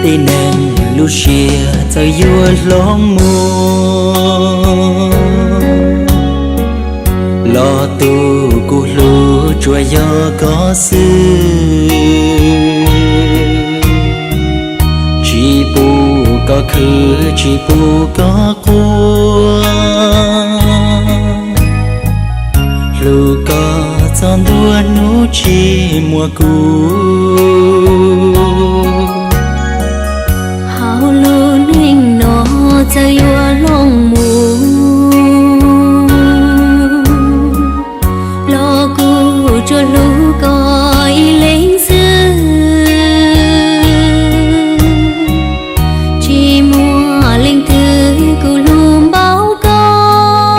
Tib neeg lub siab txawm yuav hloov mus, los tus kuv hlub tsuas yog koj xwb. Tsis pub koj khwv, tsis pub koj quaj, hlub koj txog ntua hnub tsis muaj kuv. Hauv lub neej no txawm yuav hloov mus, los kuv tsuas hlub koj ib leeg xwb. Tsis muaj leej twg kuv hlub npaum koj,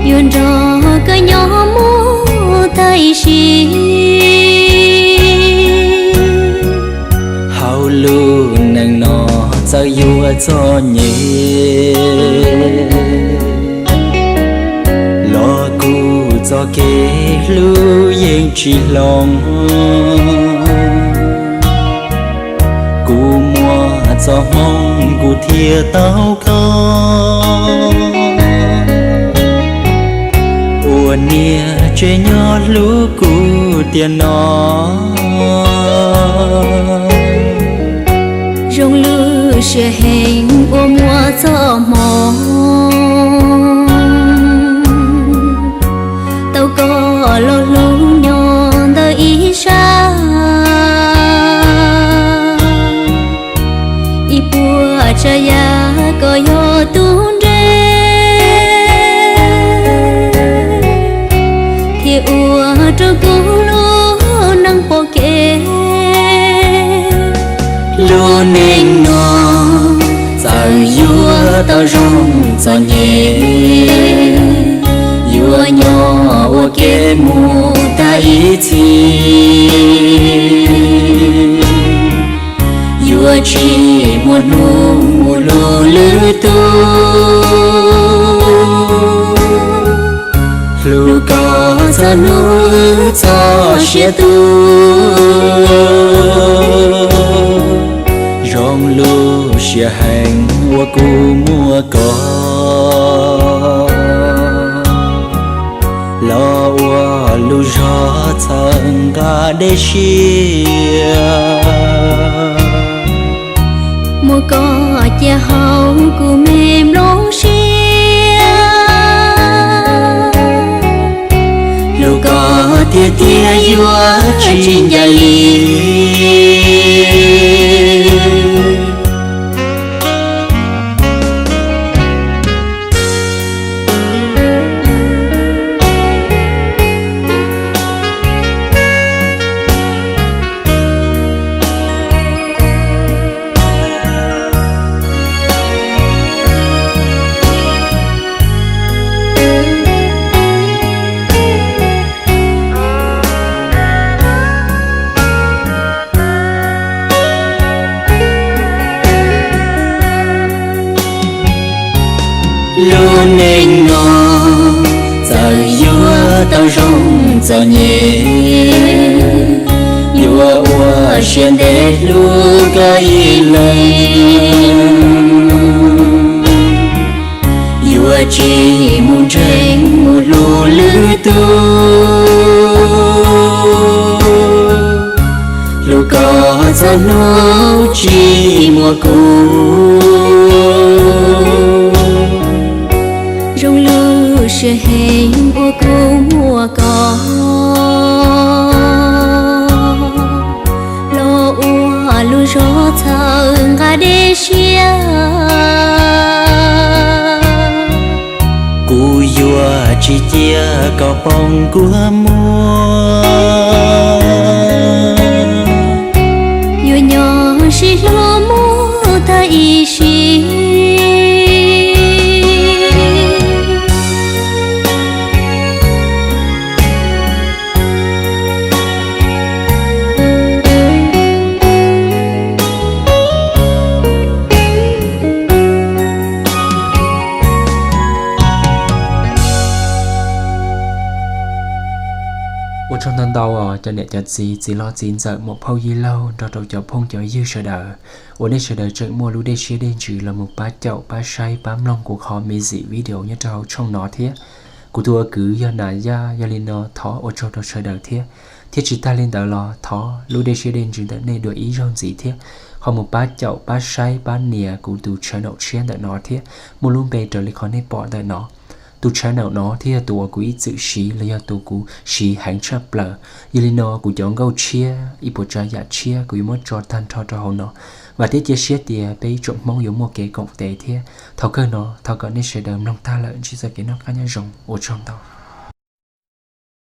yuav nrog koj nyob mus tag ib sim. Hauv lub neej no txawm yuav txom nyem, los kuv txoj kev hlub yeej tsis hloov. Kuv muaj txoj hmoov kuv thiaj tau koj, ua niam tsev nyob hlub kuv tiam no. Zoo lub siab heev uas muaj txoj hmoov tau koj los hlub nyob ntawm ib sab. Ib puas tsav yam koj yog tus nres, thiaj ua rau kuv lub neej pom kev. Lub neej no txawm yuav tau zoo txom nyem, yuav nyob ua ke mus tag ib txhis. Yuav tsis muaj hnub mus hlub lwm tus, hlub koj txog hnub txoj sia tu. Zoo lub siab heev uas kuv muaj koj, los ua lub zog txhawb nqa dej siab. Muaj koj cia hauv kuv me nplooj siab, hlub koj tiag tiag yuav tsis ncaim li. Lub neej no txawm yuav tau zoo txom nyem, yuav ua siab ntev hlub koj ib leeg. Yuav tsis mus ntseeg mus hlub lwm tus, hlub koj txog hnub tsis muaj kuv. Zoo lub siab heev uas kuv muaj koj, los ua lub zog txhawb nqa dej siab. Kuv yuav tsis cia koj poob kua muag, yuav nyob sib hlub mus tag ib sim. Ua tsaug Cov niam cov txiv, txiv hlob txiv ntxawm, muam phauj yij laug nrog rau cov phooj cov ywg sawv daws uas nej sawv daws tseem muaj lub dej siab dej ntsws los mus pab caum pab saib pab mloog kuv qhov music video nyob rau hauv tshooj no thiab. Kuv tus ua kwv yog Nas Yaj, yog li no thov ua tsaug rau sawv daws thiab. Thiab tsis tag li ntawd los thov lub dej siab dej ntsws ntawm nej dua ib zaug ntxiv thiab ho mus pab caum pab saib pab nias kuv tus channel tshiab ntawm no thiab, muaj lub npe raws li qhov nej pom ntawm no. Tus channel no thiab yog tus uas kuv ib txwm siv los yog tus kuv siv heev tshaj plaws. Yog li no kuv cov nkauj tshiab ib puas tsav yam tshiab kuv yuav muab tso tag nrho rau hauv no. Vam thiab cia siab tias peb ib tsoom Hmoob yuav muaj kev koom tes thiab. Thaum kawg no thov kom nej sawv daws mloog tag lawm ntsib txoj kev noj qab nyob zoo, ua tsaug ntau.